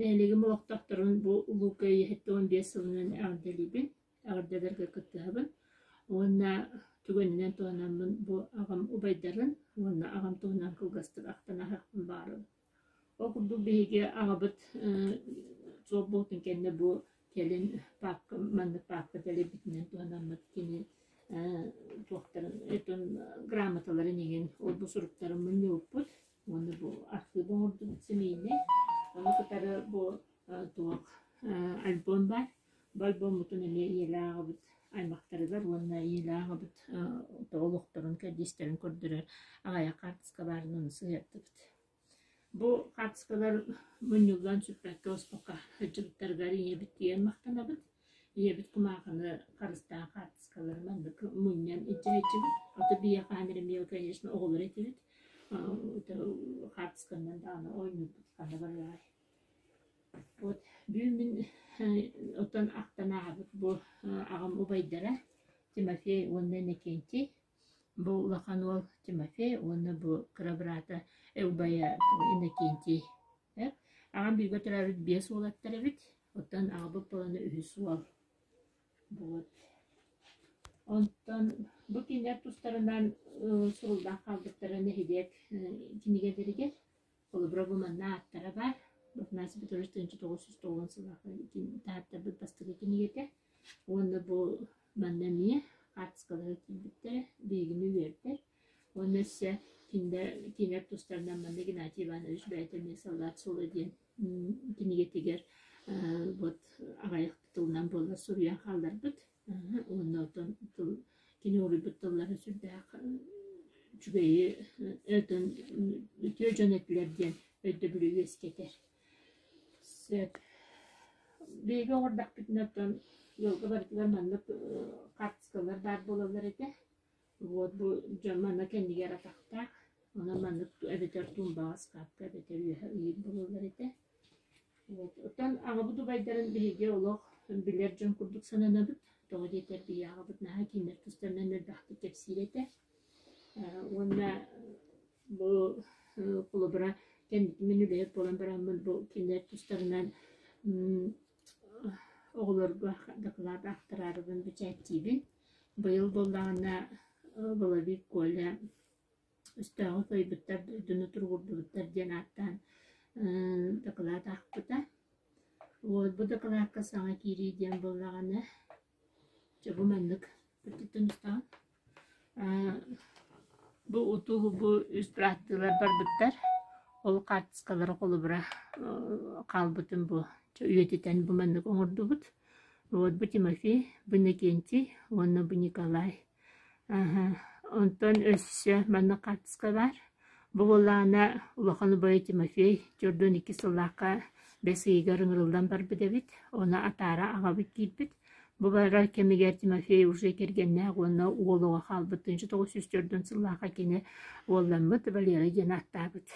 Нэһилиэгим олохтоохторун бу Улуу Кыайыы 75 сылынан эҕэрдэлиибин, эҕэрдэлэргэ кыттыһабын уонна түгэнинэн туһанаммын бу аҕам убайдарын уонна аҕам туһунан кылгастык ахтан аһыахпын баҕарабын. Ол курдук биһиги аҕабыт суох буолтун кэннэ бу кэлин паапка маннык паапка дэлэйбитинэн туһанаммыт кини туохтарын грамоталарын иҥин ол-бу суруктарын мунньубуппут уонна бу архыып оҥордубут семейнэй. Ону кытары бу туох альбом баар. Бу альбоммутун эмиэ ийэлээх аҕабыт аймахтарыгар уонна ийэлээх аҕабыт олохторун кэрдиистэрин көрдөрөр аҕыйах хаартыска баарын ону сыһыардыбыт. Бу хаартыскалар мунньуллан сүппэккэ-оспокко сылдьыбыттарыгар ийэбит тиийэн махтанабыт. Ийэбит кумааҕыны харыстаан хаартыскалары маннык мунньан илдьэ сылдьыбыт. Ото биһиэхэ хаһан эрэ эмиэ, конечно, оҕолор этибит. Хаартысканан даҕаны оонньуурбут ханна барыаҕай. Вот бүгүн мин оттон ахтан ааһабыт бу аҕам убайдара Тимофей уонна Иннокентий. Бу улахан уол Тимофей уонна бу кыра быраата убайа Иннокентий. Аҕам бииргэ төрөөбүт биэс уолаттар эбит, оттон аҕабыт буолана үһүс уол. Вот. Онтон бу кинилэр тустарынан суруллан хаалбыттара нэһилиэк кинигэлэригэр. Холобура, бу манна ааттара баар. Афанасий Петрович 1990 сыллаахха таһааттарбыт бастакы кинигэтэ. Уонна бу манна эмиэ хаартыскалара киирбиттэрэ, биһигини үөрдэр. Уонна өссө кинилэр кинилэр тустарынан манна Игнатий Иванович бэйэтэ эмиэ «Саллаат суола» диэн кинигэтигэр вот аҕыйах тылынан буоллар суруйан хаалларбыт. Уонна оттон тыл кини уруйбут тыллара сүрдээх үчүгэйи өтөн үтүө дьон этилэр диэн өйдөбүлү үөскэтэр. Сөп. Биһиги оҥордохпутуна оттон ыалга барытыгар маннык хаартыскалар баар буолаллар этэ. Вот бу дьон манна кэннигэр атахтаах, онон маннык эбэтэр туумбаҕа ыскаапка эбэтэр үөһэ ыйыыр буолаллар этэ. Вот. Оттон аҕабыт убайдарын биһиги олох билэр дьон курдук сананабыт. Тоҕо диэтэр биһиги аҕабыт наһаа кинилэр тустарынан элбэхтик кэпсиир этэ. Уонна Бу холобура кэнники мин үлэһит буолан бараммын бу кинилэр тустарынан оҕолорго дакылаат аахтараарыбын бэчээттиибин. Быйыл буоллаҕына Воловик Коля өстөөҕү кыайбыттар, дойдуну туругурдубуттар диэн ааттаан дакылаат аахпыта. Вот бу дакылаакка саҥа киирии диэн буоллаҕына Дьэ бу маннык өттүттэн устаҕын. Бу утуу бу үс бырааттыылар барбыттар. Ол хаартыскалара холобура хаалбытын бу үйэтитэн бу маннык оҥордубут. Вот бу Тимофей, бу Иннокентий уонна бу Николай. Онтон өссө манна хаартыска баар. Бу буоллаҕына улахан убайа Тимофей 42 сыллаахха бэс ыйыгар ыҥырыллан барбыт эбит. Ону атаара аҕабыт киирбит. Бу барар кэмигэр Тимофей уже кэргэннээх уонна уол оҕо хаалбыт. 1904 сыллаахха кини уолламмыт Валера диэн ааттаабыт.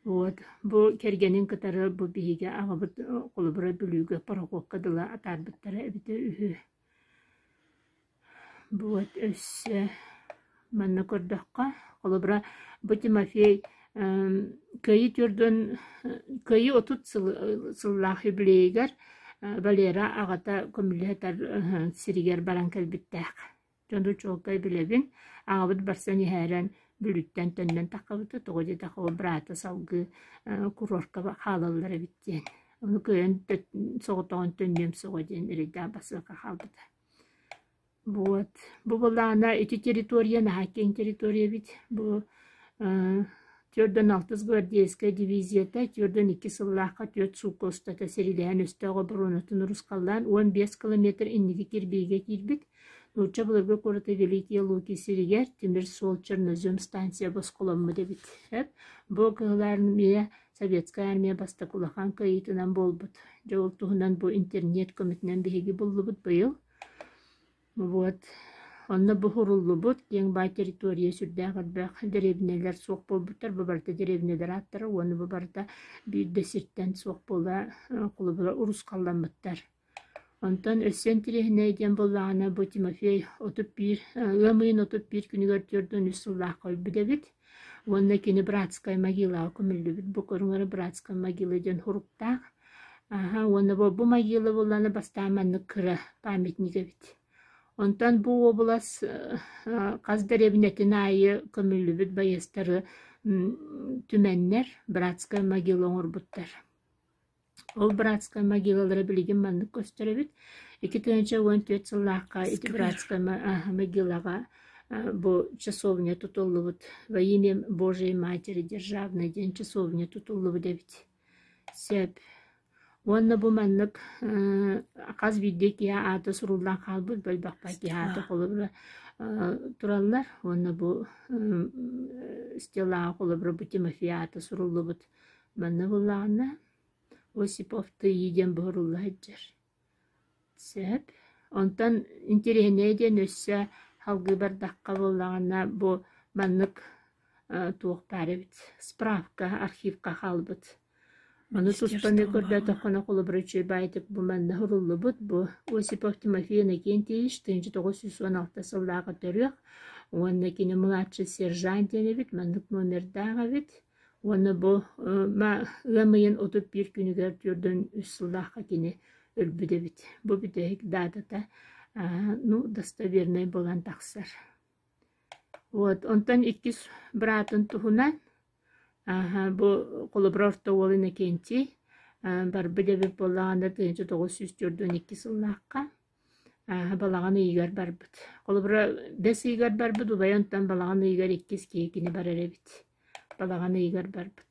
Вот бу кэргэнин кытары бу биһиги аҕабыт холобура Бүлүүгэ пароходка дылы атаарбыттара эбитэ үһү. Вот өссө манна көрдөххө, холобура, бу Тимофей Кыайыы түөрдүөн Кыайыы 30 сыллаах юбилейыгар Валера аҕата көмүллэ сытар сиригэр баран кэлбиттээх. Дьону чуолкай билэбин. Аҕабыт барсан иһээрэн Бүлүүттэн төннөн таххабыта, тоҕо диэтэххэ ол быраата салгыы курорка хаалаллар эбит диэн. Ону кыайан соҕотоҕун төннүөм суоҕа диэн эрэйдээх бассыака хаалбыта. Вот. Бу былаана ити территория наһаа киэҥ территория эбит. Бу 46 гвардейскай дивизията 42 сыллаахха түөрт суукка устата сэриилэһэн өстөөх оборуонатын урусхаллаан 15 километр инники кирбиигэ киирбит. Нуучча былыргы куората Великие Луки сиригэр тимир суол Чернозем станция босхоломмут эбит. Бу Кыһыл Армия Советскай Армия бастакы улахан кыайыытынан буолбут. Дьэ ол туһунан бу интернет көмөтүнэн биһиги буллубут быйыл. Вот. Онно бу суруллубут киэҥ баай территория сүрдээх элбэх дэриэбинэлэр суох буолбуттар. Бу барыта дэриэбинэлэр ааттара уонна бу барыта биир да сиртэн суох буола холобура урусхалламмыттар. Онтон өссө интириэһинэй диэн буоллаҕына бу Тимофей 31 ыам ыйын 31 күнүгэр 43 сыллаахха өлбүт эбит. Уонна кини братская могилаҕа көмүллүбүт. Бу көрүҥ эрэ братская могила диэн суруктаах. Аһа, уонна бу могила буоллаҕына бастаан маннык кыра памятник эбит. Онтон бу уобалас хас дэриэбинэтин аайы көмүллүбүт байыастары түмэннэр братская могила оҥорбуттар. Ол братскай могилалара билигин маннык көстөр эбит. 2014 сыллаахха ити братскай могилаҕа бу часовня тутуллубут. Во имя Божией Матери Державной диэн часовня тутуллубут эбит. Сөп. Уонна бу маннык хас биирдии киһи аата суруллан хаалбыт бөлбөхпө киһи аата холобура тураллар. Уонна бу стелаҕа холобура бу Тимофей аата суруллубут. Манна буоллаҕына Осипов Тыйы диэн буһарылла сылдьар. Сөп. Онтон интэриэһинэйэ диэн өссө салгыы бардахха буоллаҕына бу маннык туох баар эбит справка архивка хаалбыт. Ону туспаны көрдөөтөххүнэ холобура үчүгэй баайдык бу манна суруллубут бу Осипов Тимофей Иннокентьевич 1916 сыллааҕы төрүөх уонна кини младший сержант диэн эбит маннык номердаах эбит Уонна бу ыам ыйын 31 күнүгэр 43 сыллаахха кини өлбүт эбит. Бу бүтэһик даатата ну достовернай буолан тахсар. Вот онтон иккис быраатын туһунан бу холобура орто уол Иннокентий барбыт эбит буоллаҕына 1942 сыллаахха Балаҕан ыйыгар барбыт. Холобура, бэс ыйыгар барбыт, убайа онтон балаҕан ыйыгар иккис киһи кини барар эбит. Балаҕан ыйыгар барбыт.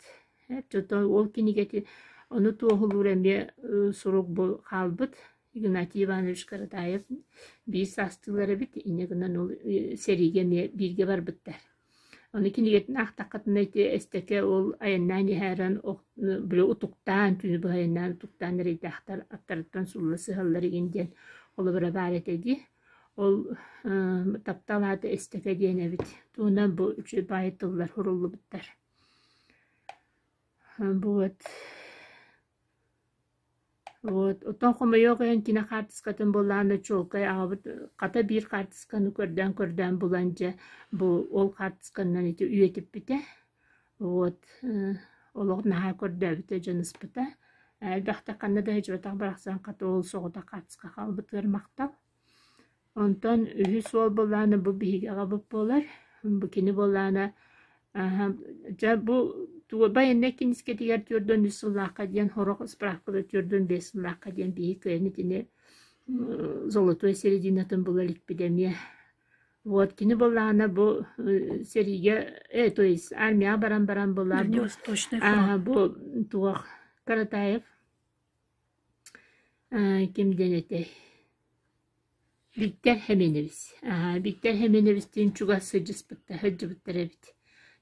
Ол кинигэтин ону туоһулуур эмиэ сурук бу хаалбыт. Игнатий Иванович Каратаев биир саастыылар эбит, инньэ гынан ол сэриигэ эмиэ бииргэ барбыттар. Ону кинигэтин аахтаххытына ити эстэкэ ол айаннаан иһээрэн били утуктаан түүнү быһа айаннаан утуктаан эрэйдээхтэр аттарыттан суулла сыһаллар игин диэн холобура баар этэ дии. Ол таптал аата эстэкэ диэн эбит. Туһунан бу үчүгэй баайы тыллар суруллубуттар. Бу вот Вот оттон хомойуох иһин кини хаартыскатын буллаҕына чуолкай аҕабыт хата биир хаартысканы көрдөөн-көрдөөн булан дьэ бу ол хаартысканан ити үйэтиппитэ. Вот олох наһаа көрдөөбүтэ дьаныспыта. Элбэхтэ ханна да сылдьыбатах барахсан хата ол соҕотох хаартыска хаалбытыгар махтал. Онтон үһүс уол буоллаҕына бу биһиги аҕабыт буолар. Бу кини буоллаҕына дьэ бу байыаннай кинискэтигэр 43 сыллаахха диэн сорох справкалар 45 сыллаахха диэн биһиги кыайан итини золотой серединатын була иликпит эмиэ. Вот кини буоллаҕына бу сэриигэ то есть армияҕа баран баран буоллаҕа бу туох Каратаев Ким диэн этэй Биктэр Хэмиэнэбис Биктэр Хэмиэнэбистиин чугас сылдьыспыттар сылдьыбыттар эбит.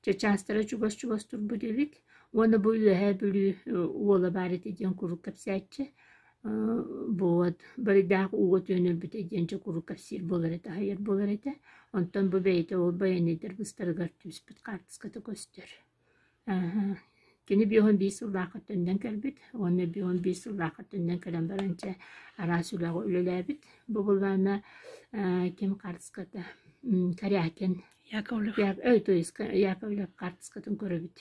Чычаастара чугас-чугас турбут эбит уонна бу Үөһээ Бүлүү уола баар этэ диэн куруук кэпсээччи. Вот барыйдаах ууга түһэн өлбүтэ диэн дьэ куруук кэпсиир буолар этэ, аһыйар буолар этэ. Онтон бу бэйэтэ ол байанайдар быстарыгар түспүт хаартыската көстөр. Кини 51 сыллаахха төннөн кэлбит уонна 51 сыллаахха төннөн кэлэн баран дьэ араас үлэҕэ үлэлээбит. Бу былаана ким хаартыската Корякин Яковлев. То есть Яковлев хаартыскатын көрөбүт.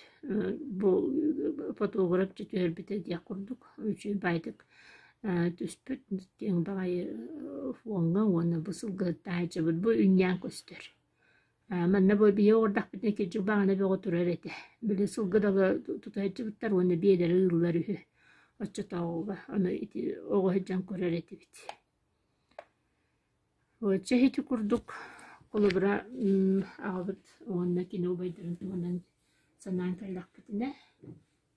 Бу фотограф түһэрбитэ диэх курдук үчүгэй баайдык түспүт киэҥ баҕайы фоҥҥа уонна бу сылгыһыттааччыбыт бу үнньээн көстөр. Манна бу биһи оҕордохпутуна кирдьик баҕана бөҕө турар этэ. Били сылгы дала тута сылдьыбыттар уонна биэлэри ыыллар үһү. Оччотооҕуга ону ити оҕо сылдьан көрөр этибит. Чэ ити курдук холобура аҕабыт уонна кини убайдарын туһунан санаан кэллэхпитинэ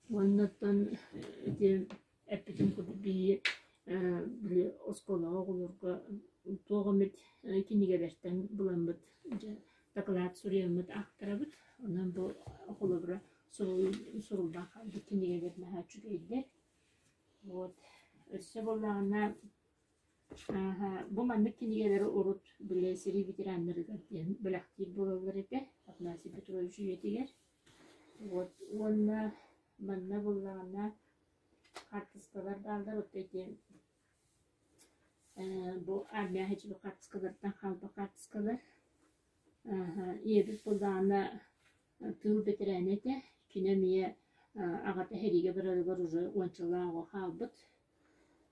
уонна оттон ити эппитим курдук биһиги били оскуолаҕа оҕолорго туох эмит кинигэлэртэн буламмыт дьэ дакылаат суруйаммыт аахтарабыт. Онон бу холобура суруллан хаалбыт кинигэлэр наһаа үчүгэйдэр. Вот өссө буоллаҕына бу маннык кинигэлэри урут били сэрии ветераннарыгар диэн бэлэхтиир буолаллар этэ Афанасий Петрович үйэтигэр. Вот уонна манна буоллаҕына хаартыскалар бааллар вот эти бу армия хаартыскалартан хаалбыт хаартыскалар. Ийэбит буоллаҕына. тыыл бэтэрээнэ этэ. Кини эмиэ аҕата сэриигэ барарыгар уже уончалаах оҕо хаалбыт.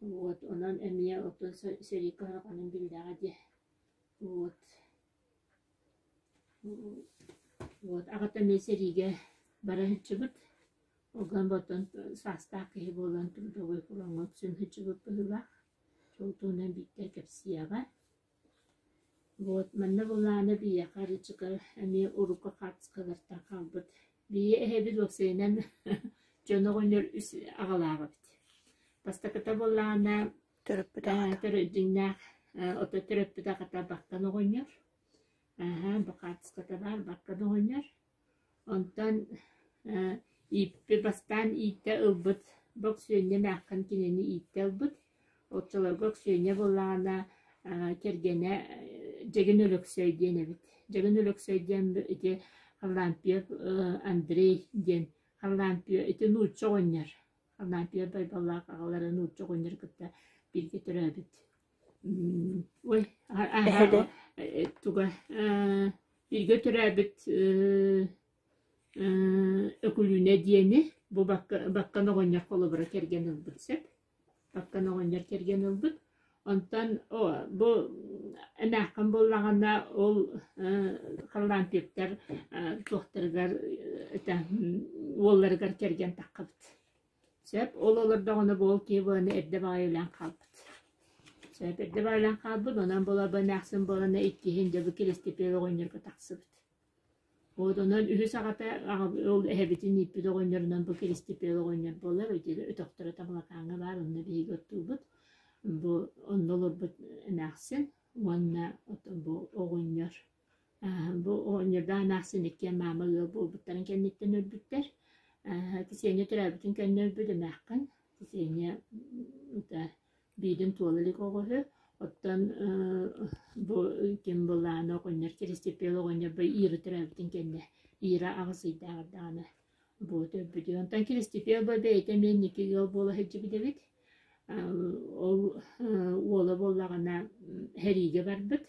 Вот онон эмиэ оттон сэрии кыһарҕанын биллэҕэ дии. Вот. Вот аҕата эмиэ сэриигэ бара сылдьыбыт. Ол гынан саастаах киһи буолан трудовой фроҥҥа үксүн сылдьыбыт быһыылаах. Ол туһунан биирдэ кэпсиэҕэ. Вот манна былаана биһиэхэ арыычыка эмиэ урукку хаартыскалартан хаалбыт. Биһи эһэбит уопсайынан дьон оҕонньор үс аҕалаах эбит. Бастакыта буоллаҕына Төрөппүт аҕата. Дьиҥнээх ото төрөппүт аҕата Баккан оҕонньор. Аһа, бу хаартыската баар Баккан оҕонньор. Онтон ииппи бастаан ииттэ ылбыт бу Өксүөнньэ эмээххин кинини ииттэ ылбыт. Оччолорго Өксүөнньэ буоллаҕына кэргэнэ Дьэгин Өлөксөй диэн эбит. Дьэгин Өлөксөй диэн ити Харлампьев Андрей диэн Харлампьев ити нуучча оҕонньор. Харлампьев Байбаллаах аҕалара нуучча оҕонньору кытта бииргэ төрөөбүт. Ой, туга бииргэ төрөөбүт Өкүлүүнэ диэни бу Баккан оҕонньор холобура кэргэн ылбыт сөп. Баккан оҕонньор кэргэн ылбыт. Онтон бу эмээххин буоллаҕына ол Харлампьевтар туохтарыгар это уолларыгар кэргэн таххыбыт. Сөп, ол олордоҕуна бу ол киһи буолан эрдэ баҕайы өлөн хаалбыт. Сөп, эрдэ баҕайы өлөн хаалбыт, онон буола бу эмээхсин буолана иккиһин дьэ бу Киристипиэл оҕонньорго тахсыбыт. Вот онон үһүс аҕата ол эһэбитин ииппит оҕонньорунан бу Киристипиэл оҕонньор буолар, ити өтөхтөрө Тамалакааҥҥа баар, онно биһиги оттуубут. Бу онно олорбут эмээхсин уонна бу оҕонньор. Бу оҕонньордоох эмээхсин иккиэн маама ыал буолбуттарын кэнниттэн өлбүттэр. Кисиэнньэ төрөөбүтүн кэннэ өлбүт эмээххин. Кисиэнньэ биирин туола илик оҕо үһү. Оттон бу ким былаана оҕонньор Киристипиэл оҕонньор бу Ира төрөөбүтүн кэннэ Ира аҕыс ыйдааҕар даҕаны бу өлбүтэ. Онтон Киристипиэл бу бэйэтэ эмиэ инники ыал буола сылдьыбыт эбит. Ол уола буоллаҕына сэриигэ барбыт.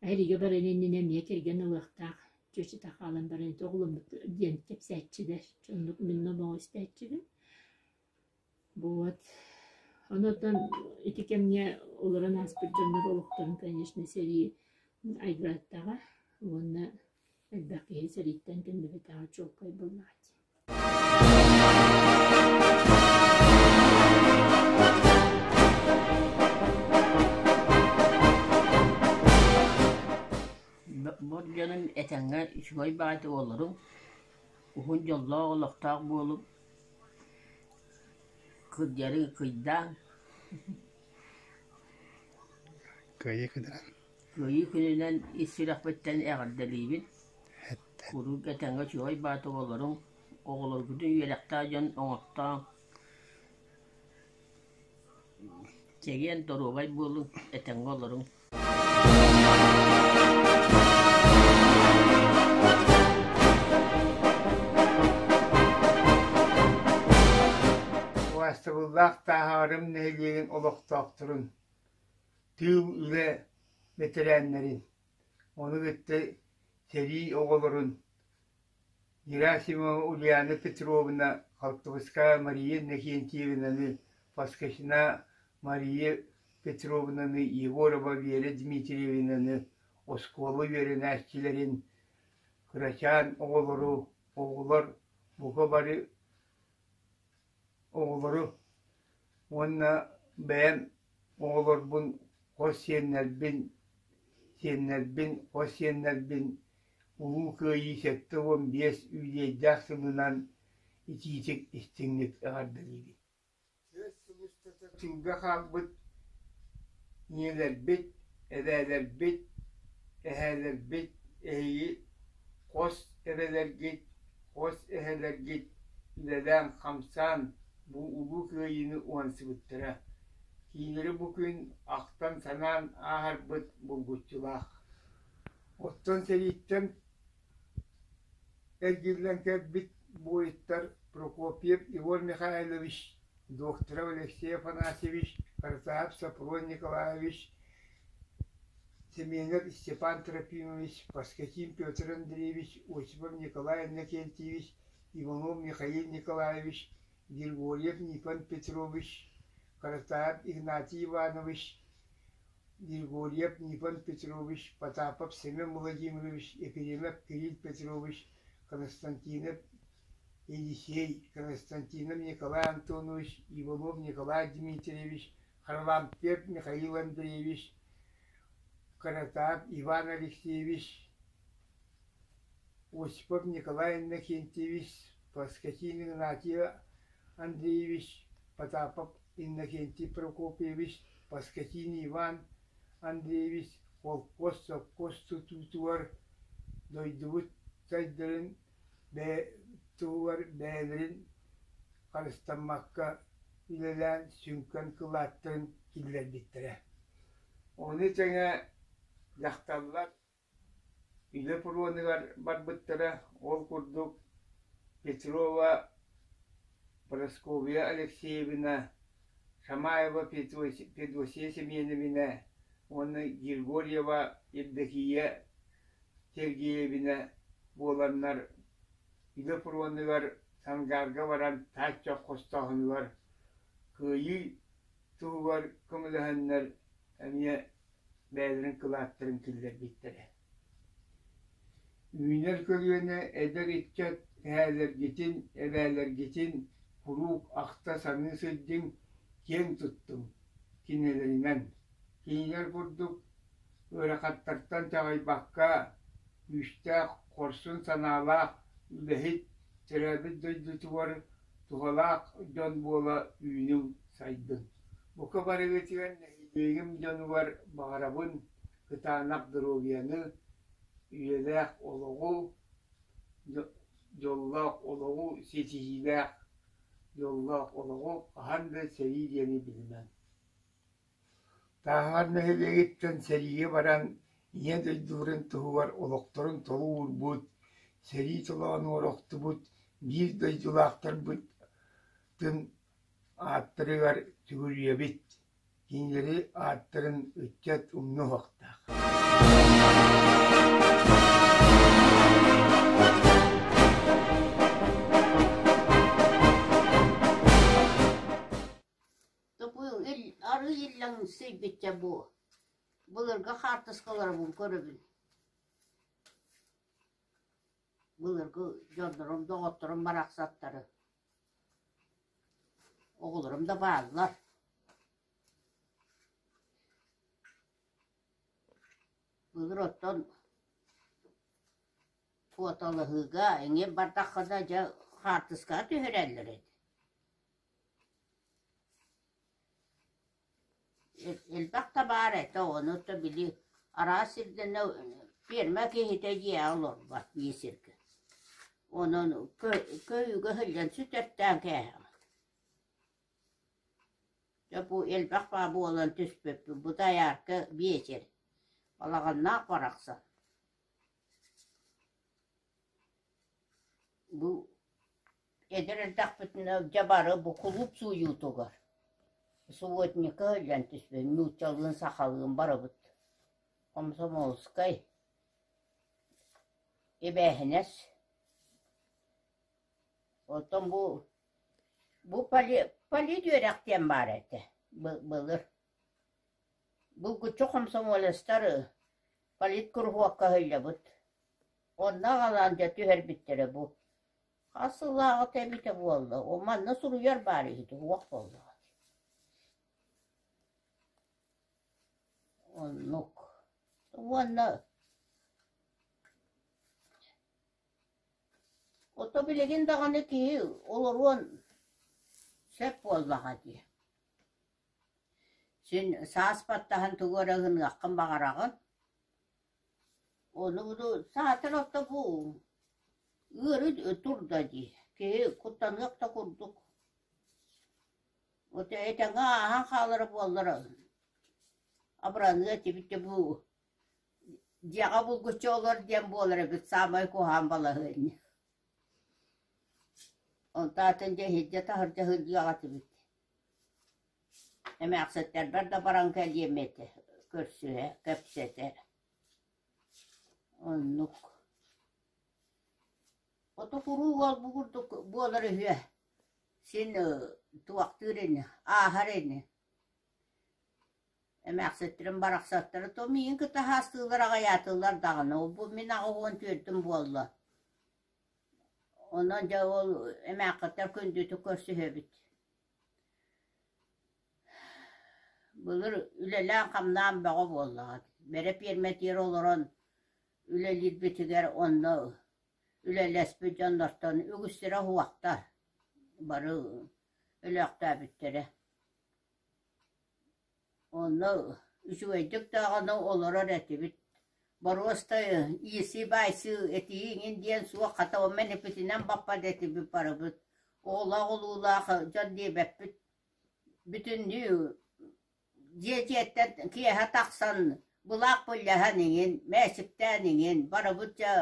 Эһиги баран иннинэ эмиэ кэргэн ылыахтаах чүөчэтэ хаалан баран ити оҕоломмут диэн кэпсээччилэр. Оннук мин номоҕу истээччибин. Вот. Онон ити кэмҥэ олорон ааспыт дьоннор олохторун, конечно, сэрии айгыраттаҕа уонна элбэх киһи сэрииттэн төннүбэтэҕэ чуолкай буоллаҕа дии. Бу дьонум этэҥҥэ үчүгэй баҕайытык олоруҥ, уһун дьоллоох олохтоох буолуҥ, кырдьары кыйдааҥ Кыайыы күнүнэн. Кыайыы күнүнэн ис сүрэхпиттэн эҕэрдэлиибин Куруук этэҥҥэ үчүгэй баҕайытык олоруҥ, оҕолоргутун үөрэхтээх дьон оҥортооҥ, чэгиэн доруобай буолуҥ, этэҥҥэ олоруҥ. Убаастабыллаах Тааһаҕарым нэһилиэгин олохтоохторун, тыыл үлэ бэтэрээннэрин, Ону кытта сэрии оҕолорун Герасимова Ульяна Петровна, Халтыбыская Мария Иннокентьевнаны, Поскачина Мария Петровнаны, Егорова Вера Дмитриевнаны, оскуола үөрэнээччилэрин, кырачаан оҕолору, оҕолор бука бары оҕолору уонна бэйэм оҕолорбун хос сиэннэрбин, сиэннэрбин, хос сиэннэрбин Улуу Кыайыы 75 үбүлүөйдээх сылынан итиитик истиҥник эҕэрдэлиибин. Үс сыл устата тыылга хаалбыт ийэлэрбит, эбээлэрбит, эһээлэрбит эһиги хос эбэлэргит, хос эһэлэргит үлэлээн-хамсаан бу Улуу Кыайыыны уһансыбыттара. Кинилэри бу күн ахтан-санаан ааһарбыт булгуччулаах. Оттон сэрииттэн Эргиллэн кэлбит буойуттар Прокопьев Егор Михайлович, Докторов Алексей Афанасьевич, Каратаев Сапрон Николаевич, Семенов Степан Трофимович, Поскачин Петр Андреевич, Осипов Николай Иннокентьевич, Иванов Михаил Николаевич, Григорьев Никон Петрович, Каратаев Игнатий Иванович, Григорьев Никон Петрович, Потапов Семен Владимирович, Ефремов Кирилл Петрович, Константинов Елисей, Константинов Николай Антонович, Иванов Николай Дмитриевич, Харлампьев Михаил Андреевич, Каратаев Иван Алексеевич, Осипов Николай Иннокентьевич, Поскачин Игнатий Андреевич, Потапов Иннокентий Прокопьевич, Поскачин Иван Андреевич холкуос, сопхуос тутуутугар дойдубут сайдарын туһугар бэйэлэрин харыстаммакка үлэлээн сүҥкэн кылааттарын киллэрбиттэрэ. Ону тэҥэ дьахталлар үлэ пуруонугар барбыттара, ол курдук Петрова Прасковья Алексеевна, Шамаева Федосия Семеновна уонна Григорьева Евдокия Сергеевна буоланнар үлэ фронугар Сангаарга баран таас чох хостооһунугар Кыайыы туһугар көмөлөһөннөр эмиэ бэйэлэрин кылааттарын киллэрбиттэрэ. Үүнэр көлүөнэ эдэр ыччат эһээлэргитин, эбээлэргитин куруук ахта-саныы сылдьыҥ, киэн туттуҥ кинилэринэн. Кинилэр курдук ыарахаттартан чаҕыйбакка, күүстээх, хорсун санаалаах үлэһит, төрөөбүт дойдутугар туһалаах дьон буола үүнүҥ, сайдыҥ. Бука барыгытыгар нэһилиэгим дьонугар баҕарабын кытаанах доруобуйаны, үйэлээх олоҕу, дьоллоох олоҕу, ситиһиилээх дьоллоох олоҕу хаһан да сэрии диэни билимэҥ. Тааһаҕар нэһилиэгиттэн сэриигэ баран Ийэ дойдуларын туһугар олохторун толук уурбут, сэрии толоонугар охтубут биир дойдулаахтарбытын ааттарыгар сүгүрүйэбит, кинилэри ааттарын ыччат умнуохтаах. Арыы иллэҥ сыйбычча бу былыргы хаартыскаларбын көрөбүн. Былыргы дьоннорум, доҕотторум барахсаттары. Оҕолорум да бааллар. Былыр оттон куоталаһыыга эҥин бардаххына дьэ хаартыскаҕа түһэрэллэр этэ. Элбэх да баар этэ, ону то били араас сирдэнэ пиэрмэ киһитэ дьиэҕэ олорбот биир сиргэ. Онон көйүүгэ сылдьан сүтэртээн кээһэҕин. Дьэ бу элбэх баа буолан түспүппүт, бу дайаарка биэчэр, балаҕаннаах барахсан. Бу эдэр эрдэхпитинэ дьэ бары бу кулууп сууйуутугар субботникка сылдьан түспүт нууччалыын сахалыын барыбыт комсомольскай эбээһинэс оттон бу бу полит үөрэх диэн баар этэ былыр булгуччу комсомолецтар политкуруһуокка сылдьабыт Онно аҕалаан дьэ түһэрбиттэрэ бу. Хас сыллааҕыта эбитэ буолла, ол манна суруйар баар иһити уох буоллаҕа дии. Оннук. Уонна ото билигин даҕаны киһи олоруон сөп буоллаҕа дии. Син саас баттаһан тугу эрэ гыныаххын баҕараҕын. Ону саатар ото бу ыарыы турда дии, киһи куттаныах да курдук. Вот этэҥҥэ ааһан хаалара буоллар абыраныа этибит дьэ бу дьиэҕэ булгуччу олор диэн буолар эбит саамай куһаҕан балаһыанньа. Онтон атын дьэ иһирдьэ таһырдьа сылдьыах этибит. Эмээхситтэрбэр да баран кэлиэм этэ, көрсүһэ, кэпсэтэ. Оннук. Ото куруук ол-бу курдук буолар үһүө. Син туохтуур ини, ааһар ини. Эмээхситтэрим барахсаттара то миигин кытта хаастыыллар аҕайаатылар даҕаны, ол бу мин 84-үм буолла. Онон дьэ ол эмээххиттэр күндүтүк көрсүһэбит. Былыр үлэлээн-хамнаан бөҕө буоллаҕа. Бэрэ пиэрмэтигэр олорон үлэлиирбитигэр онно үлэлэспит дьоннортон үгүстэрэ уһуохтар, бары өлөөхтөөбүттэрэ. Онно үчүгэйдик даҕаны олорор этибит. Боруоста иирсии-баайсыы этиһии иҥин диэн суох, хата онно эппитинэн баппат этибит барыбыт. Оҕолоох улуулаах дьон диэбэппит. Бүтүннүү дьиэ дьиэттэн киэһэ тахсан былаах былдьаһан иҥин, мээчиктээн иҥин, барыбыт дьэ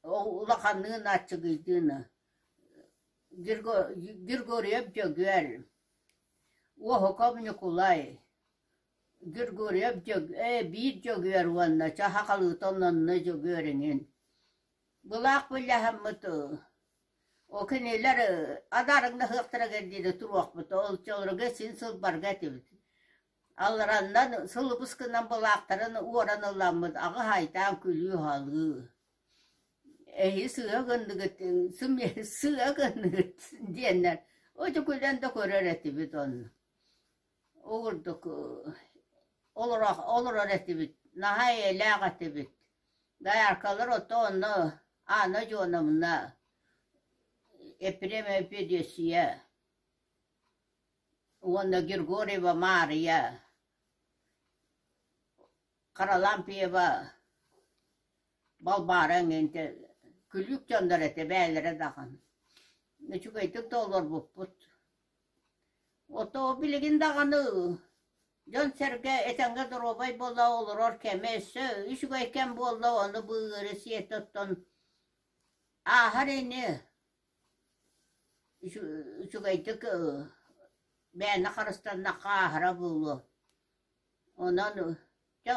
улаханныын аччыгыйдыын Григорьев Дьөгүөр, Уоһуков Ньукулай, Григорьев биир Дьөгүөр уонна Чахахалыыта онно Дьөгүөр иҥин. Былаах былдьаһаммыт О кинилэр адаарыҥнаһыахтарыгар диэри туруохпут, ол чолоруга син сылбарга этибит. Аллараннан сылыбыс гынан былаахтарын уоран ыламмыт аҕыһайтаан күлүү-салыы. Эһи сыа гынныгыт, сыа гынныгыт диэннэр ити күлэн да көрөр этибит онно. Ол курдук олорор этибит, наһаа эйэлээх этибит. Дояркалар ото онно Анна Дьуоновна, Епремова Федосия уонна Григорьева Маарыйа, Харалампьева Балбаара эҥин күлүүк дьоннор этэ бэйэлэрэ даҕаны. Үчүгэйдик да олорбуппут. Ото билигин даҕаны дьон-сэргэ этэҥҥэ доруобай буола олорор кэмэ өссө үчүгэй кэм буолла, ону бу ыары сиэтэ оттон ааһар ини үчүгэйдик бэйэни харыстаннахха ааһара буолуо. Онон дьэ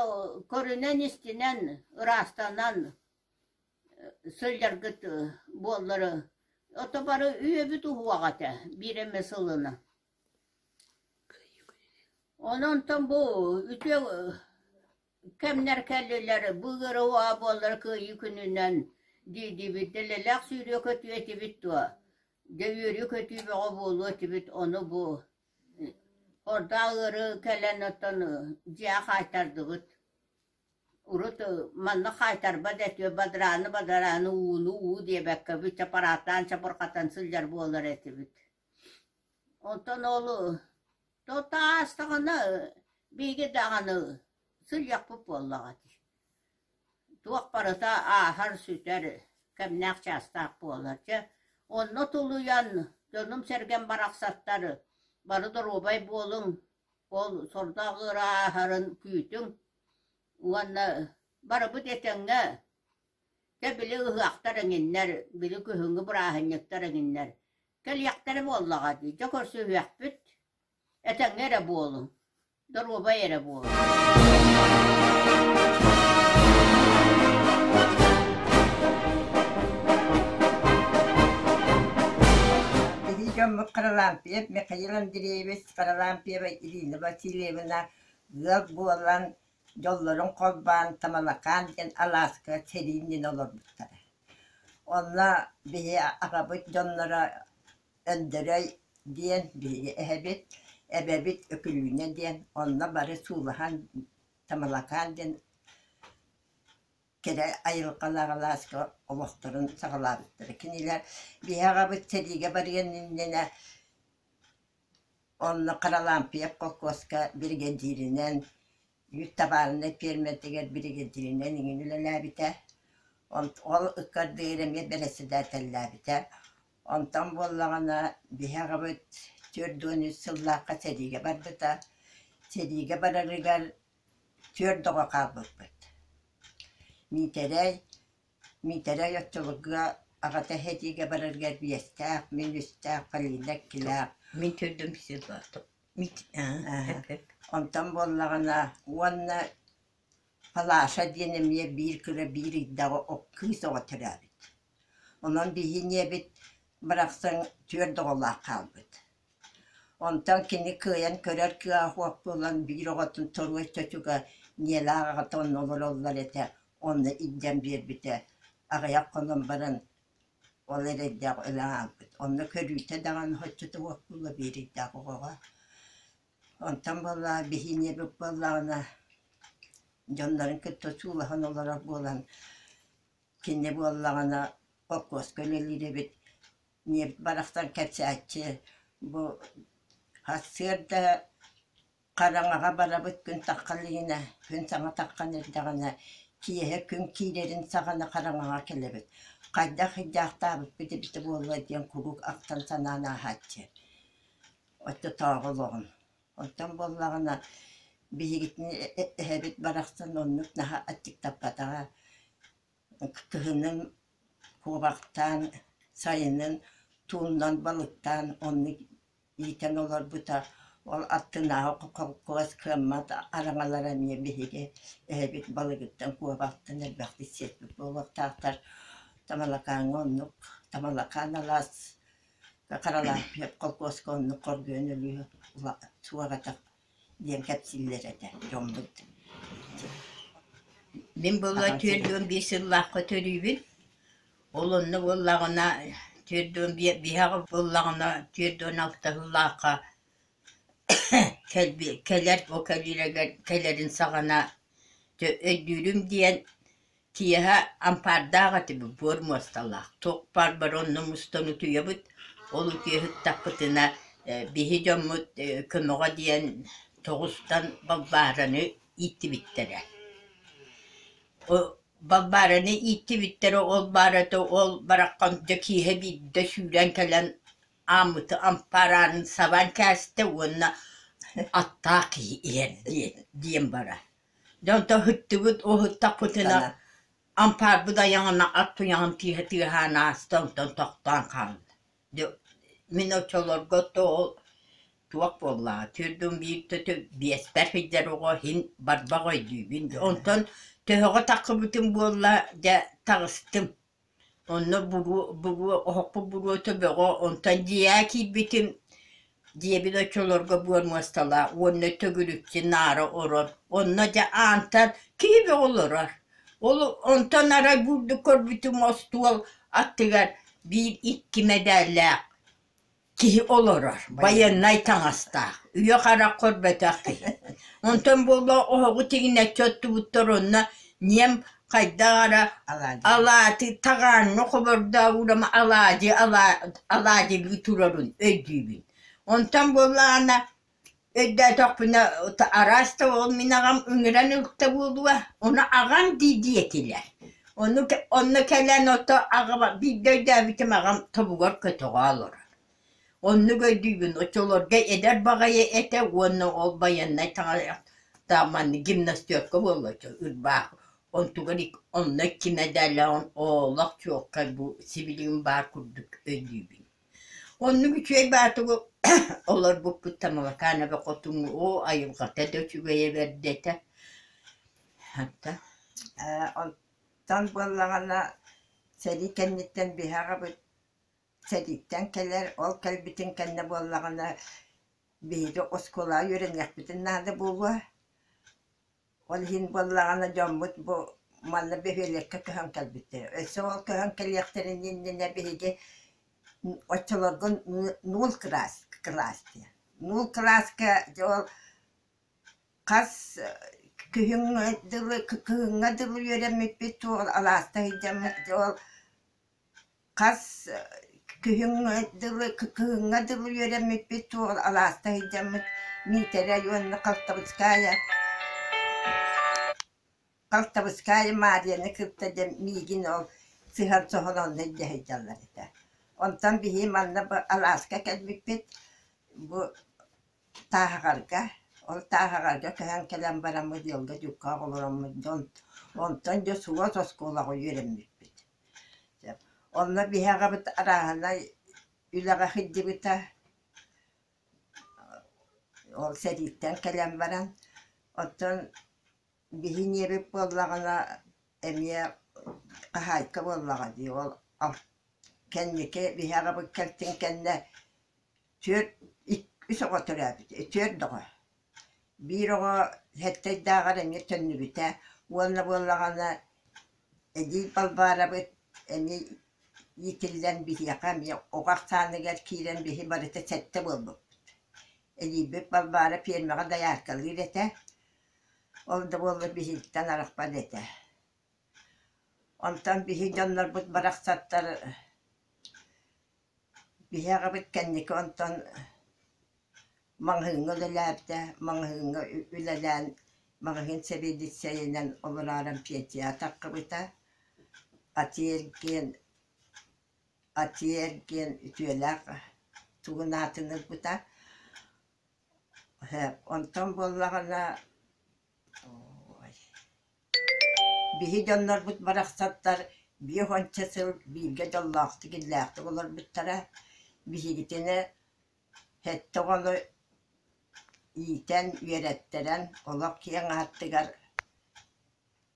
көрүнэн-истинэн, ыраастанан сылдьаргыт буоллар ото бары үйэбит уһуох этэ биир эмэ сылына. Онон онтон бу үтүө кэмнэр кэллилэр, бу ыарыы буоллар Кыайыы күнүнэн дии-диибит, дэлэлээх сүүрүө-көтүө этибит дуо? Дьэ үөрүү-көтүү бөҕө буолуо этибит, ону бу ордоох ыарыы кэлэн оттон дьиэҕэ хаайтардыбыт. Урут манна хаайтарбат этибит, бадарааны-бадарааны, ууну уу диэбэккэбит, чапарааттаан чабырҕатан сылдьар буолар этибит. Онтон ол то аастаҕына биһиги даҕаны сылдьыахпыт буоллаҕа дии. Туох барыта ааһар, сүтэр, кэмнээх чаастаах буолар. Чэ, онно тулуйан, дьонум-сэргэм барахсаттар бары доруобай буолуҥ, ол сордоох ыара ааһарын күүтүҥ уонна барыбыт этэҥҥэ дьэ били ыһыахтар эҥиннэр, били күһүҥҥү бырааһынньыктар эҥиннэр кэлиэхтэрэ буоллаҕа дии. Дьэ көрсүһүөхпүт, этэҥҥэ эрэ буолуҥ, доруобай эрэ буолуҥ. Биһиги дьоммут Харлампьев Михаил Андреевич, Харлампьева Ирина Васильевна ыал буолан, дьоллорун холбоон Тамалакаан диэн алааска сэрии иннинэ олорбуттара. Онно биһи аҕабыт дьонноро Өндөрөй диэн биһиги эһэбит, эбэбит Өкүлүүнэ диэн онно бары суулаһан Тамалакаан диэн кэрэ айылҕалаах алааска олохторун саҕалаабыттара. Кинилэр биһи аҕабыт сэриигэ барыан иннинэ Онно Харалампьев холкуоска биригэдьииринэн, үүт табаарынай пиэрмэтигэр биригэдьииринэн иҥин үлэлээбитэ. Ол ыккардыгар эмиэ бэрэссэдээтэллээбитэ. Онтон буоллаҕына биһи аҕабыт 43 сыллаахха сэриигэ барбыта. Сэриигэ барарыгар түөрт оҕо хаалбыппыт. Миитэрэй, Миитэрэй оччолорго аҕата сэриигэ барарыгар биэстээх, мин үстээх, Полина иккилээх. Мин төрдүм сир Онтон буоллаҕына уонна Палаша диэн эмиэ биир кыра биир ыйдаах кыыс оҕо төрөөбүт. Онон биһи ийэбит барахсан түөрт оҕолоох хаалбыт. Онтон кини кыайан көрөр кыаҕа суох буолан биир оҕотун торуой чочуга ийэлээх аҕата онно олороллор этэ, онно илдьэн биэрбитэ. Аҕыйах хонон баран ол эрэйдээх өлөн хаалбыт. Онно көрүүтэ даҕаны соччото суох буолла биир ыйдаах оҕоҕо. Онтон буоллаҕа биһи ийэбит буоллаҕына дьоннорун кытта суулаһан олорор буолан кини буоллаҕына холкуоска үлэлиир эбит Ньиэп барахсан кэпсээччи бу сарсыарда хараҥаҕа барабыт күн таххан илигинэ, күн саҥа таххан эрдэҕинэ, киэһэ күн киирэрин саҕана хараҥаҕа кэлэбит. Хайдах ыйдаахтаабыппыт эбитэ буолла диэн куруук ахтан-санаан ааһааччы оччотооҕу олоҕун. Оттон буоллаҕына биһигитин эһэбит барахсан оннук наһаа аччыктаппатаҕа Кыһынын куобахтаан, сайынын тууннан балыктаан оннук иитэн олорбута. Ол аттынааҕы холкуос кыаммат араҥалара эмиэ биһиги эһэбит балыгыттан, куобахтан элбэхтик сиэппит буолуохтаахтар. Тамалакааҥҥа оннук Тамалакаан алаас Харалааппыйап холкуоска оннук хоргуйан өлүү суох этэ диэн кэпсииллэр этэ дьоммут. Мин буолла 41 сыллаахха төрүүбүн. Ол онно буоллаҕына 45 биһэҕи буоллаҕына 46 сыллаахха кэлэр ол кэлиирэгэр кэлэрин саҕана өйдүүрүм диэн Киэһэ ампаардаах этибит, буор муосталаах, туох баар бары онно мустан утуйабыт. Ол утуйа сыттахпытына биһи дьоммут көмөҕө диэн тоҕустан Балбаараны ииттибиттэрэ. Балбаараны ииттибиттэрэ ол баарата ол бараххан дьэ киэһэ биирдэ сүүрэн кэлэн ааммыты ампаар аанын сабан кээстэ уонна аттаах киһи иһэр диэн барар. Дьэ онтон ыһыттыбыт, уһуттахпытына ампаарбыт айаҕына ат туйаҕын тыаһа тыаһаан ааста, онтон тохтоон хаалла. Дьэ мин оччолорго ол туох буоллаҕа, төрдүн биир биэспэр сылдьар оҕо иһин барбах өйдүүбүн. Онтон төһөҕө таххыбытым буолла, дьэ таҕыстым. Онно буруо буруо оһохпут буруота бөҕө, онтон дьиэҕэ киирбитим, дьиэбит оччолорго буор муосталаах уонна төгүрүччү наара орон, онно дьэ аантан киһи бөҕө олорор. Ол онтон арай бурдук көрбүтүм остуол аттыгар биир икки мэдээллээх киһи олорор, байыаннай таҥастаах, үйэ-харах көрбөтөх киһи. Онтон буолла оһоҕу тигинэччи оттубуттар онно ньиэм хайдах эрэ алааты таҕааҥҥа хобордообурам алаадьы алаадьылыы турарын өйдүүбүн. Онтон буоллаҕына өйдөөтөхпүнэ араас да ол мин аҕам ыҥыран ылта буолуо, ону аҕам дии диэтилэр. Ону онно кэлэн ото аҕам биирдэ өйдөөбүтүм аҕам тобугар көтөҕө олорор. Оннук өйдүүбүн, оччолорго эдэр баҕайы этэ уонна ол байыаннай таҥара маннык гимнастерка буолла ырбаах онтугар онно икки мэдээллээҕин олох чуолкай бу сибилигин баар курдук өйдүүбүн. Оннук үчүгэй баатыгы олорбуппут Тамалакаанабы хотуҥ оо айылҕата да үчүгэйэ бэрдэ этэ. Хата Онтон буоллаҕына сэрии кэнниттэн биһи аҕабыт сэрииттэн кэлэр, ол кэлбитин кэннэ буоллаҕына биһиги оскуолаҕа үөрэниэхпитин наада буолуо. Ол иһин буоллаҕына дьоммут бу манна бөһүөлэккэ көһөн кэлбиттэрэ. Өссө ол көһөн кэлиэхтэрин иннинэ биһиги оччолорго нуул кылаас кылаас диэн. Нуул кылааска дьэ ол хас күһүҥҥэ дылы кыһыҥҥа дылы үөрэммиппит туох алааста сылдьаммыт дьэ ол Хас күһүҥҥэ дылы кыһыҥҥа дылы үөрэммиппит туох алааста сылдьаммыт Миитэрэй уонна Халтабыская Халтабыская Маарыйаны кытта дьэ миигин ол сыһан соһон онно илдьэ сылдьаллар этэ. Онтон биһи манна бу алааска кэлбиппит бу Тааһаҕарга, ол Тааһаҕарга көһөн кэлэн бараммыт ыалга дьуккаах олороммут дьон онтон дьэ суос оскуолаҕа үөрэммиппит. Онно биһи аҕабыт арааһынай үлэҕэ сылдьыбыта, ол сэрииттэн кэлэн баран, оттон Биһи ийэбит буоллаҕына эмиэ хаһаайка буоллаҕа дии, ол кэнники биһи аҕабыт кэлтин кэннэ түөрт үс оҕо төрөөбүт, түөрт оҕо. Биир оҕо сэттэ ыйдааҕар эмиэ төннүбүтэ уонна буоллаҕына эдьиий Балбаарабыт эмиэ иитиллэн биһиэхэ эмиэ оҕо ахсааныгар киирэн биһи барыта сэттэ буолбуппут. Эдьиийбит Балбаара пиэрмэҕэ дояркалыыр этэ, ол да буоллар биһигиттэн арахпат этэ. Онтон биһи дьоннорбут барахсаттар биһи аҕабыт кэнники онтон маҕаһыыҥҥа үлэлээбитэ, маҕаһыыҥҥа үлэлээн маҕаһыын сэбиэдиссэйинэн олороорон пенсияҕа таххыбыта. Атыы-эргиэн атыы-эргиэн үтүөлээх тугун аатын ылбыта. Онтон буоллаҕына Биһи дьоннорбут барахсаттар биэс уонча сыл бииргэ дьоллоохтук, иллээхтик олорбуттара. Биһигитини сэттэ оҕону иитэн, үөрэттэрэн олох киэҥ ааттыгар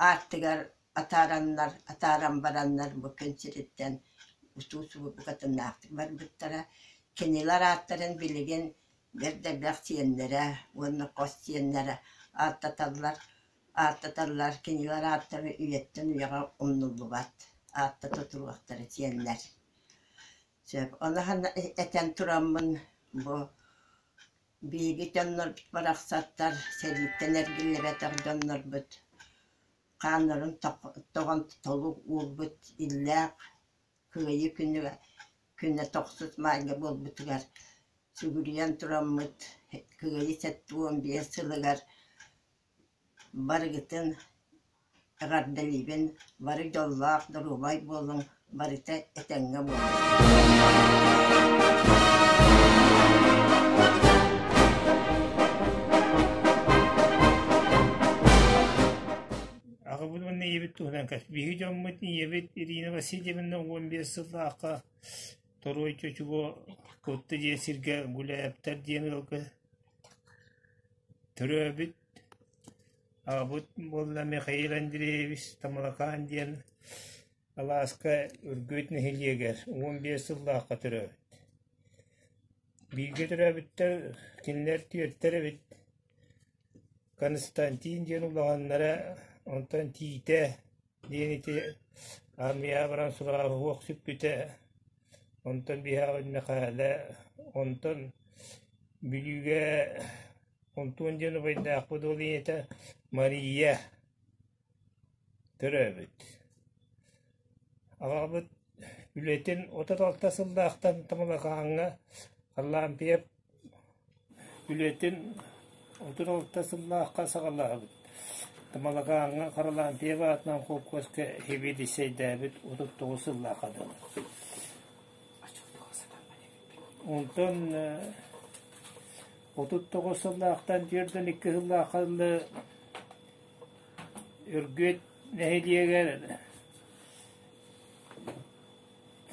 ааттыгар атаараннар, атааран бараннар бу күн сириттэн утуу-субуу букатыннаахтык барбыттара. Кинилэр ааттарын билигин бэрт элбэх сиэннэрэ уонна хос сиэннэрэ ааттаталлар ааттаталлар, кинилэр ааттара үйэттэн үйэҕэ умнуллубат, ааттата туруохтара сиэннэр. Сөп. Ону этэн тураммын бу биһиги дьоннорбут барахсаттар сэрииттэн эргиллибэтэх дьоннорбут хааннарын тоҕон толук уурбут иллээх Кыайыы күнүгэр күнэ тохсус маайга буолбутугар сүгүрүйэн тураммыт Кыайыы 75 сылыгар барыгытын эҕэрдэлиибин, бары дьоллоох, доруобай буолуҥ, барыта этэҥҥэ буолуҥ. Аҕабыт уонна ийэбит туһунан кэс. Биһиги дьоммут ийэбит Ирина Васильевна 15 сыллаахха Торуой Чочуго Кутта диэн сиргэ Гуляевтар диэн ыалга төрөөбүт. Аҕабыт буолла Михаил Андреевич Тамалакаан диэн алааска Үргүт нэһилиэгэр 15 сыллаахха төрөөбүт. Бииргэ төрөөбүттэр кинилэр түөртэр эбит. Константин диэн улаханнара, онтон Тиитэ диэн ити аармыйаҕа баран сураҕа суох сүппүтэ, онтон биһиэхэ Мэхээлэ, онтон Бүлүүгэ Онтуон диэн убайдаахпыт ол ийэтэ Мария төрөөбүт. Аҕабыт үлэтин 36 сыллаахтан Тамалакааҥҥа Харлампьев үлэтин 36 сыллаахха саҕалаабыт. Тамалакааҥҥа Харлампьев аатынан холкуоска сэбиэдиссэйдээбит 39 сыллаахха дылы. Онтон 39 сыллаахтан 42 сыллаахха дылы Өргүөт нэһилиэгэр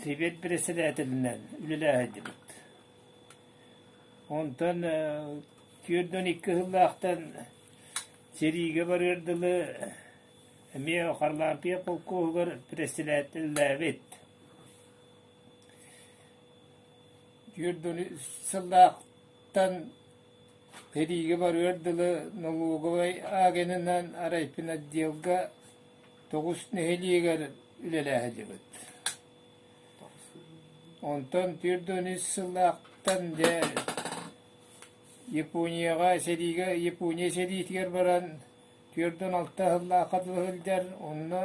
Сэбиэт бэрэссэдээтэлинэн үлэлээһэйдибит. Онтон 42 сыллаахтан сэриигэ барыар дылы эмиэ Харлампия холкуоһугар председателлээбит. 40 сыллаахтан Сэриигэ барыар дылы налоговай агенынан райфинотделга тоҕус нэһилиэгэр үлэлээһилибит. Онтон 43 сыллаахтан дьэ Японияҕа сэриигэ Япония сэриитигэр баран 46 сыллаахха дылы сылдьар, онно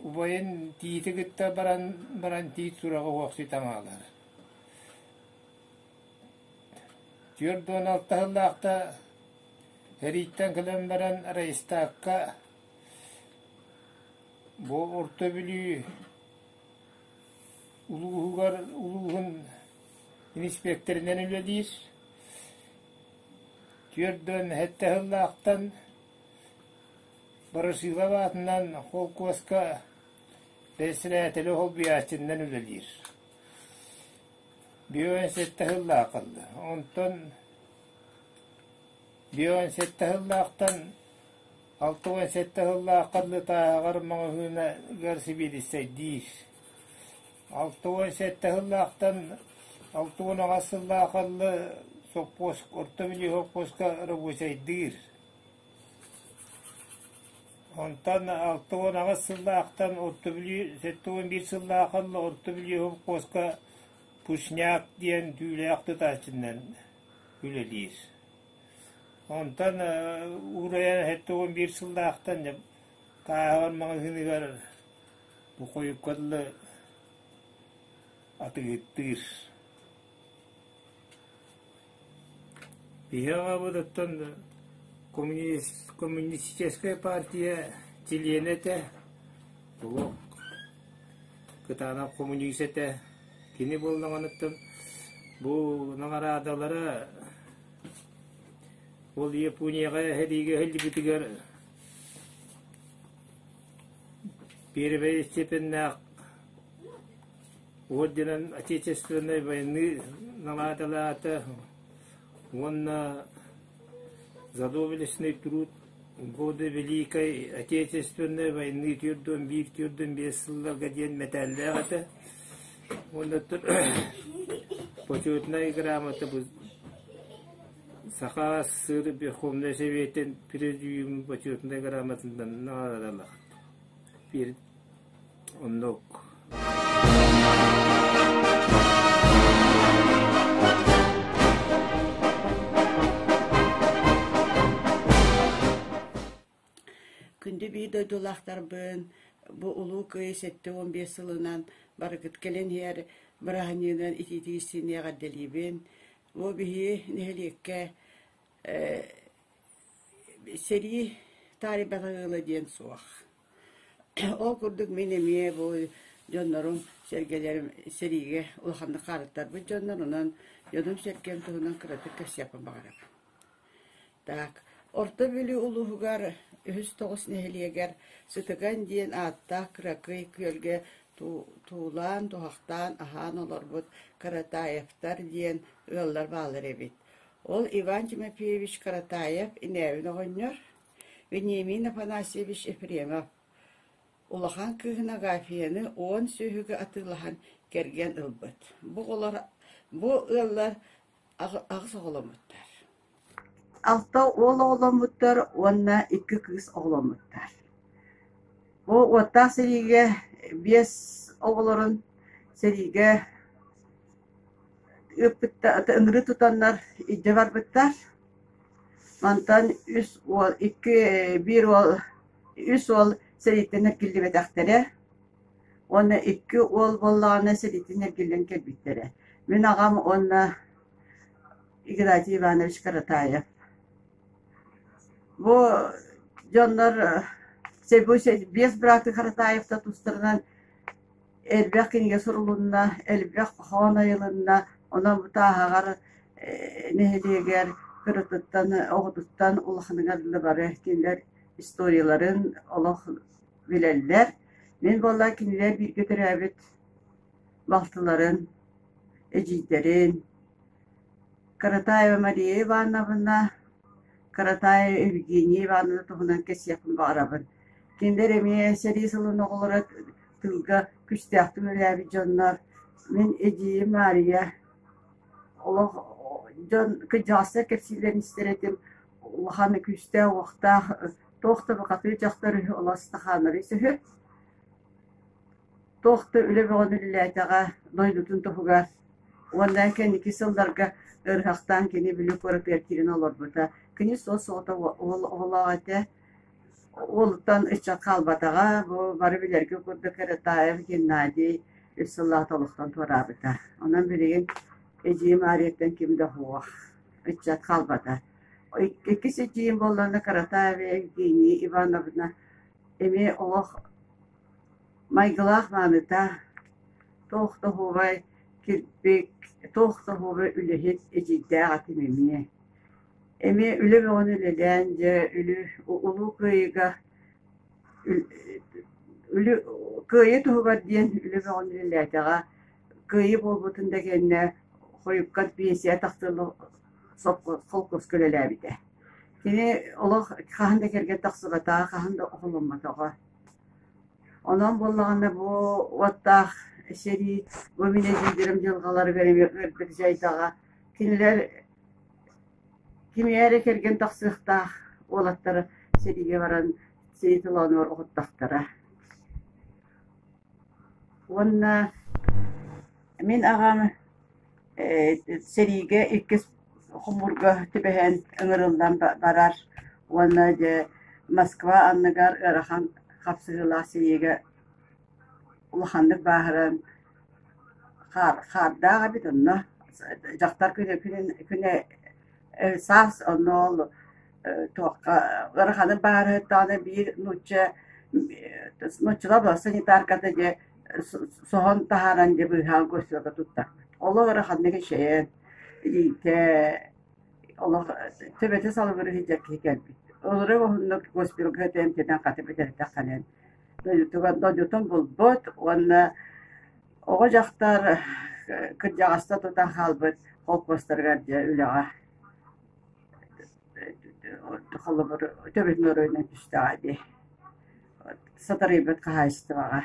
убайын Тиити кытта баран баран Тиит сураҕа уохсуй таҥаалар. 46 сыллаахта сэрииттэн кэлэн баран Рейхстагка бу Орто Бүлүү улууһугар улууһун иниспиэктэринэн үлэлиир. 47 сыллаахтан Ворошилов аатынан холкуоска бэрэссэдээтэли солбуйааччыннан үлэлиир. 57 сыллаахалла. Онтон 57 сыллаахтан 67 сыллаахха дылы Тааһаҕар маҕаһыыныгар сэбиэдиссэйдиир. 67 сыллаахтан 68 сыллаахха дылы сопхуос Орто Бүлүү сопхуоска рабочайдыыр. Онтон 68 сыллаахтан Орто Бүлүү 71 сыллаахха дылы Орто Бүлүү сопхуоска Пушняк диэн түүлээх тутааччынан үлэлиир. Онтон уурайан 71 сыллаахтан Тааһаҕар маҕаһыыныгар бу хойукка дылы атыыһыттыыр. Биһиги аҕабытыттан коммунистическай партия чилиэнэ этэ, олох кытаанах коммунист этэ. Кини буоллаҕыныттан бу наҕараадалара ол Японияҕа сэриигэ сылдьыбытыгар первэй степеннээх орденын Отечественной войны наҕараадалаата уонна за доблестный труд годы Великой Отечественной войны 41-45 сылларга диэн мэтээллээх этэ. Уонна почетнай грамота Саха СССР Верховнай Сэбиэтин Президиумун почетнай грамотатынан наҕараадалаах. Биир оннук. Күндү биир дойдулаахтарбын, бу Улуу Кыайыы 75 сылынан барыгыт кэлэн иһэр бырааһынньыгынан итиитигиссиини эҕэрдэлиибин. Бу биһи нэһилиэккэ сэрии таарыйбатах ыала диэн суох. Ол курдук мин эмиэ бу дьоннорум, сэргэлэрим сэриигэ улаханнык хаарыттарбыт дьоннор, онон дьонум-сэргэм туһунан кыратык кэпсиэхпин баҕарабын. Так, Орто Бүлүү улууһугар Үһүс Тоҕус нэһилиэгэр Сытыган диэн ааттаах кыракый күөлгэ туулаан, туһахтаан аһаан олорбут Каратаевтар диэн ыаллар бааллар эбит. Ол Иван Тимофеевич Каратаев инээбин оҕонньор, Вениамин Афанасьевич Ефремов улахан кыыһын Агафьяны 10 сүөһүгэ атыылаһан кэргэн ылбыт. Бу оҕолор бу ыаллар аҕыс оҕоломмуттар. Алта уол оҕоломмуттар уонна икки кыыс оҕоломмуттар. Бу уоттаах сэриигэ биэс оҕолорун сэриигэ ыыппытта ыҥырыы тутаннар илдьэ барбыттар. Мантан үс уол икки биир уол үс уол сэрииттэн эргиллибэтэхтэрэ уонна икки уол буоллаҕына сэрииттэн эргиллэн кэлбиттэрэ. Мин аҕам уонна Игнатий Иванович Каратаев. Бу дьоннор биэс бырааты Каратаевтар тустарынан элбэх кинигэ сурулунна, элбэх хоһоон айылынна. Онон бу Тааһаҕар нэһилиэгэр кыратыттан, оҕотуттан улаханыгар дылы бары кинилэр историяларын олох билэллэр. Мин буолла кинилэр бииргэ төрөөбүт балтыларын, эдьиийдэрин Каратаева Мария Ивановна, Каратаева Евгения Ивановна туһунан кэпсиэхпин баҕарабын. Кинилэр эмиэ сэрии сылын оҕолоро тыылга күүстээхтик үлэлээбит дьоннор. Мин эдьиийим Маарыйа олох дьон кырдьаҕастар кэпсииллэрин истэр этим, улахан күүстээх-уохтаах, туох да бухатыыр дьахтар үһү, олох ыстахааннары үһү. Туох да үлэ бөҕөнү үлэлээтэҕэ дойдутун туһугар уонна кэнники сылларга ыарыһахтаан кини Бүлүү куоратыгар киирэн олорбута. Кини суос-соҕотох уол оҕолоох этэ. Уолуттан ыччат хаалбатаҕа, бу бары билэргэ курдук Каратаев Геннадий үс сыллаах олохтон туораабыта. Онон билигин эдьиийим Аарыйаттан ким да суох, ыччат хаалбата. Иккис эдьиийим буоллаҕына Каратаева Евгения Ивановна эмиэ олох майгылаах мааныта, туох да оһуобай кирбик, туох да оһуобай үлэһит эдьиийдээх этим эмиэ. Эмиэ үлэ бөҕөнү үлэлээн дьэ Улуу Кыайыыга Кыайыы туһугар диэн үлэ бөҕөнү үлэлээтэҕэ. Кыайыы буолбутун да кэннэ хойукка биэнсийэ тахсыан холкуоска үлэлээбитэ. Кини олох хаһан да кэргэн тахсыбатаҕа, хаһан да оҕоломмотоҕо. Онон буоллаҕына бу уоттаах сэрии бу мин эдьиийдэрим дьылҕаларыгар эмиэ ыардык дьайдаҕа. Кинилэр кими эрэ кэргэн тахсыахтаах уолаттара сэриигэ баран сэрии толоонугар оҕуттахтара. Уонна мин аҕам сэриигэ иккис хомуурга түбэһэн ыҥырыллан барар уонна дьэ Москва анныгар ыарахан хапсыһыылаах сэриигэ улаханнык бааһыран хаардаах эбит онно дьахтар күнэ күнэ саас онно ол туохха ыараханнык бааһырыттаҕына биир нуучча нууччалар санитарката дьэ соһон таһааран дьэ быыһаан көрсүөкэ туттар. Олох ыараханнык эчэйэн илиитэ олох төбөтө салыбырыы сылдьар киһи кэлбит. Олору уһуннук госпитальга эмтэнэн хата бүтэрдэх кэлэн дойдутугар дойдутун булбут уонна оҕо дьахтар кырдьаҕаста тутан хаалбыт холкуостарыгар дьэ үлэҕэ холобур төбөтүн оройунан түстэҕэ дии сатарыйбыт хаһаайыстыбаҕа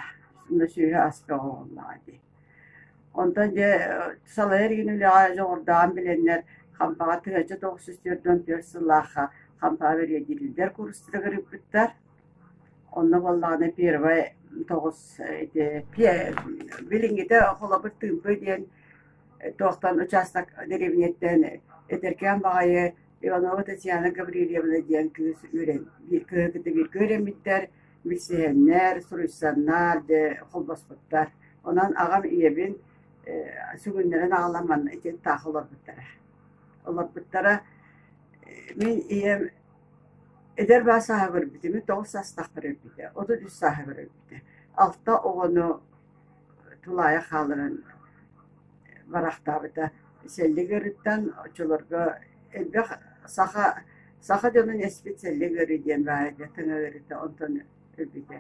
онно сүөһү ас бөҕө буоллаҕа дии. Онтон дьэ салайар игин үлэҕэ дьоҕурдааҕын билэннэр Хампаҕа 1944 сыллаахха Хампаҕа биригэдьиирдэр курстарыгар ыыппыттар. Онно буоллаҕына первай тоҕус ити билиҥҥитэ холобур Тыымпы диэн туохтан учаастак дэриэбинэттэн эдэркээн баҕайы Иванова Татьяна Гаврильевна диэн кыыс үөрэн кыыһы кытта бииргэ үөрэммиттэр, билсиһэннэр, суруйсаннар, дьэ холбоспуттар. Онон аҕам ийэбин сүгүннэрэн аҕалан манна ити таах олорбуттара. Олорбуттара мин ийэм эдэр баа сааһыгар өлбүтэ, мин 9 саастаахпар өлбүтэ, 33 сааһыгар өлбүтэ. Алта оҕону тулаайах хаалларан бараахтаабыта. Сэллик ыарыыттан оччолорго элбэх саха саха дьонун эспит сэллик ыарыы диэн баар этэ, тыҥа ыарыыта онтон өлбүтэ.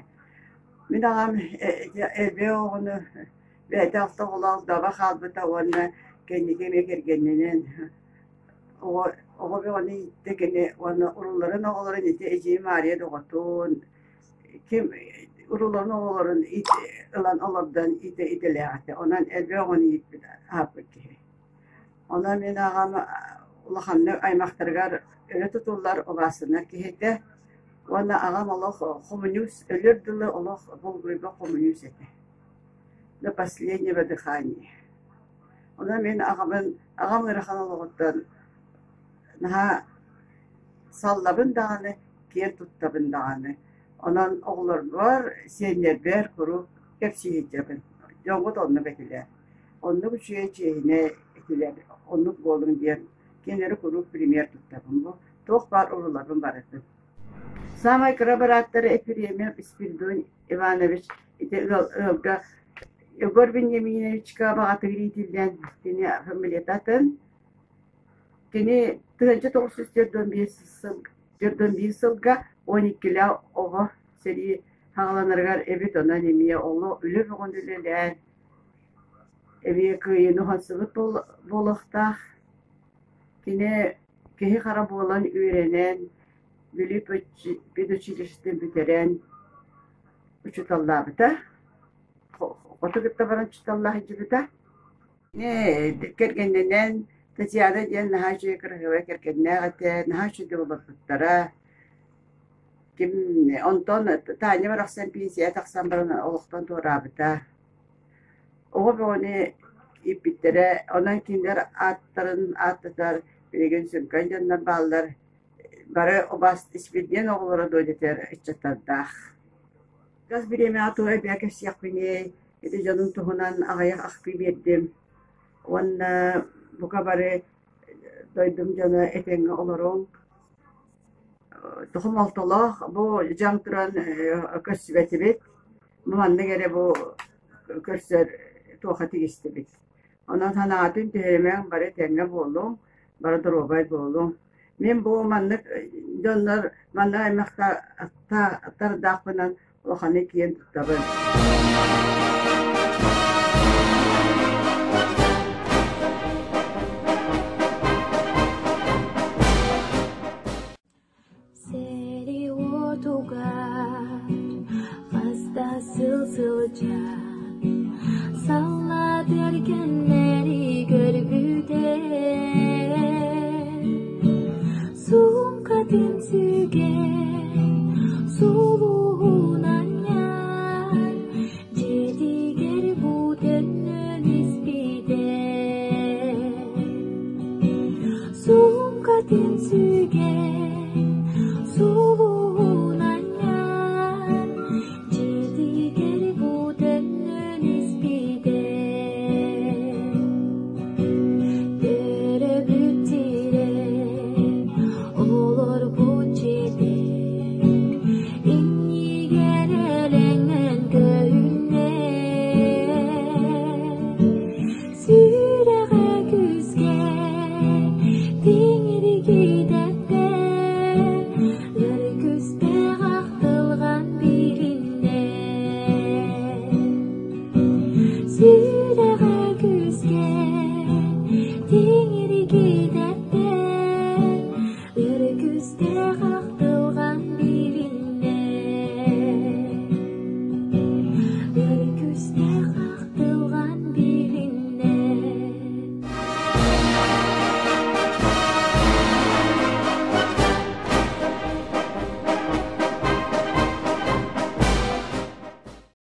Мин аҕам элбэх оҕону бэйэтэ алта оҕолоох даба хаалбыта уонна кэнники эмиэ кэргэнинэн оҕо оҕо бөҕөнү ииттэ кини уонна урууларын оҕолорун ити эдьиийим Маарыйа доҕотун ким урууларын оҕолорун ылан олордон иитэ идэлээх этэ. Онон элбэх оҕону ииппит аһаппыт киһи. Онон мин аҕам улаханнык аймахтарыгар өрө тутуллар, убаастанар киһи этэ. Уонна аҕам олох хомуньуус, өлүөр дылы олох булгуйба хомуньуус этэ. До последнего дыхания. Онон мин аҕабын, аҕам ыарахан олоҕуттан наһаа саллабын даҕаны, киэн туттабын даҕаны. Онон оҕолорбор, сиэннэрбэр куруук кэпсии сылдьабын. Дьоҥҥут оннук этилэр. Оннук үчүгэй чиэһинэй этилэр, оннук буолуҥ диэн кинилэри куруук пример туттабын. Бу туох баар урууларбын барытын. Саамай кыра бырааттара Ефремов Спиридон Иванович ити ыал ыалга Егор Вениаминовичка баҕатыгар иитиллэн кини фамилията атын. Кини 1945 сыл 41 сылга 12-лээх оҕо сэрии саҕаланарыгар эбит, онон эмиэ олох үлэ бөҕөнү үлэлээн эмиэ кыайыыны уһансыбыт буолуохтаах. Кини киһи-хара буолан үөрэнэн, Бүлүү педучилищетын бүтэрэн учууталлаабыта. Хоту кытта баран учууталлаах сылдьыбыта. Кэргэнинэн Татьяна диэн наһаа үчүгэй кыраһыабай кэргэннээх этэ, наһаа үчүгэй олорбуттара. Ким онтон Таня барахсан пенсияҕа тахсан баран олохтон туораабыта. Оҕо бөҕөнү ииппиттэрэ, онон кинилэр ааттарын ааттатар билигин сүҥкэн дьоннор бааллар. Бары убаас Испирдиэн оҕолоро дуо дэтэр ыччаттардаах. Газ бириэмэҕэ тугу эбээ кэпсиэхпиний, ити дьонум туһунан аҕыйах ахтыы биэрдим уонна бука бары дойдум дьоно этэҥҥэ олоруҥ. Хомолтолоох бу дьаҥ туран көрсүбэтибит, бу маннык эрэ бу көрсөр туохха тигистибит. Онон санаатын түһэримэҥ, бары этэҥҥэ буолуҥ, бары доруобай буолуҥ. Мин бу маннык дьоннор манна аймахтардаахпынан улаханнык киэн туттабын. сылдьан Саллаат эргэннэри көрбүтэ Суумкатын сүгэн сулуһу.